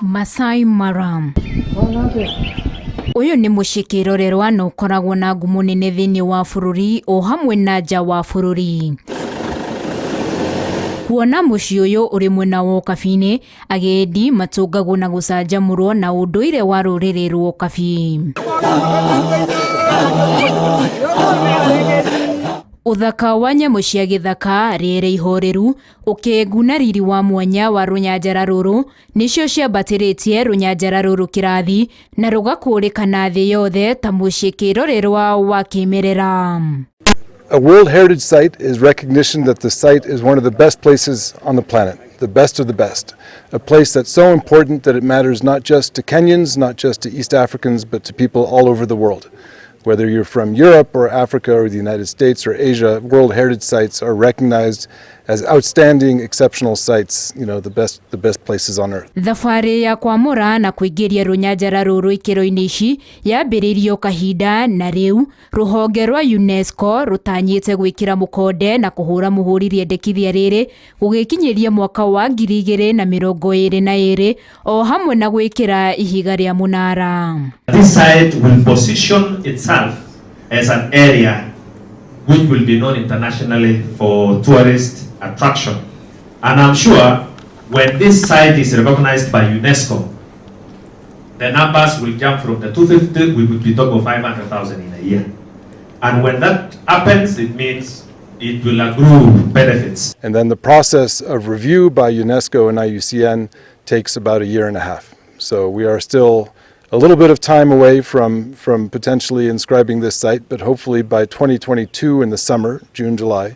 Masai Mara. Ũyũ nĩ mũciĩ kĩrorerwa na ũkoragwo na ngumo nene thĩinĩ wa bũrũri o hamwe na nja wa bũrũri. Kuona mũciĩ ũyũ ũrĩ mwena wa Ũkabi-inĩ, agendi matũngagwo na gũcanjamũrwo na ũndũire wa rũrĩrĩ rwa Ũkabi. Ũthaka wa nyamũ cia gĩthaka, rĩera ihoreru, ũkengu na riri wa mwanya wa rũnyanjara rũrũ nĩcio ciambatĩrĩtie rũnyanjara rũrũ kĩrathi na rũgakũrĩkana thĩ yothe ta mũciĩ kĩrorerwa wa kĩmerera. A World Heritage Site is recognition that the site is one of the best places on the planet, the best of the best. A place that's so important that it matters not just to Kenyans, not just to East Africans, but to people all over the world. Whether you're from Europe or Africa or the United States or Asia, World Heritage Sites are recognized as outstanding, exceptional sites, the best places on earth. Thabarĩ ya kwamũra na kũingĩria rũnyanjara rũrũ ikĩro-inĩ ici yambĩrĩirio kahinda na rĩu rũhonge rwa UNESCO rũtanyĩte gwĩkĩra mũkonde na kũhũra mũhũri rĩendekithia rĩrĩ gũgĩkinyĩria mwaka wa 2022 o hamwe na gwĩkĩra ihiga rĩa mũnara. This site will position itself as an area which will be known internationally for tourist attraction. And I'm sure when this site is recognized by UNESCO, the numbers will jump from the 250, we would be talking of 500,000 in a year. And when that happens, it means it will accrue benefits. And then the process of review by UNESCO and IUCN takes about a year and a half. So we are still a little bit of time away from potentially inscribing this site, but hopefully by 2022 in the summer, June, July,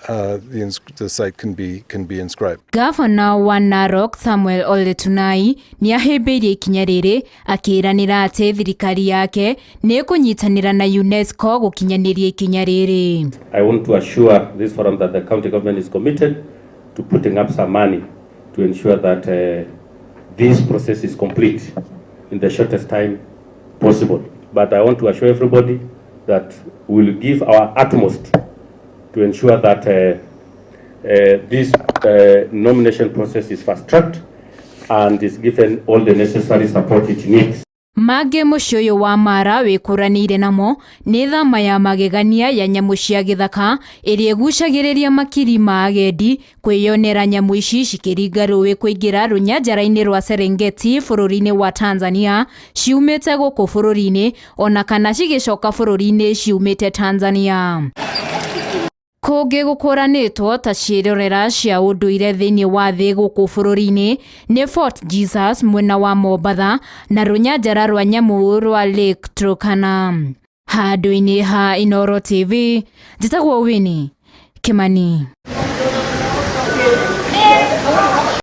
the site can be inscribed. Gavana wa Narok Samuel Ole Tunai nĩ ahĩmbĩirie ikinya rĩrĩ akĩĩranĩra atĩ thirikari yake nĩ ĩkũnyitanĩra na UNESCO gũkinyanĩria ikinya rĩrĩ. I want to assure this forum that the county government is committed to putting up some money to ensure that this process is complete in the shortest time possible. But I want to assure everybody that we will give our utmost to ensure that this nomination process is fast-tracked and is given all the necessary support it needs. Mangĩ mũciĩ ũyũ wa Mara wĩkũranĩire namo nĩ thama ya magegania ya nyamũ cia gĩthaka ĩrĩa ĩgucagĩrĩria makiri ma agendi kwĩyonera nyamũ ici cikĩringa rũĩ kũingĩra rũnyanjara-inĩ rwa Serengeti bũrũri-inĩ wa Tanzania ciumĩte gũkũ bũrũri-inĩ ona kana cigĩcoka bũrũri-inĩ ciumĩte Tanzania. Kũngĩ gũkũranĩtwo ta ciĩrorera cia ũndũire thĩinĩ wa thĩ gũkũ bũrũri-inĩ nĩ Fort Jesus mwena wa Mombatha na rũnyanjara rwa nyamũ rwa Lake Turkana. Handũ-inĩ ha Inooro TV, njĩtagwo Winnie Kimani.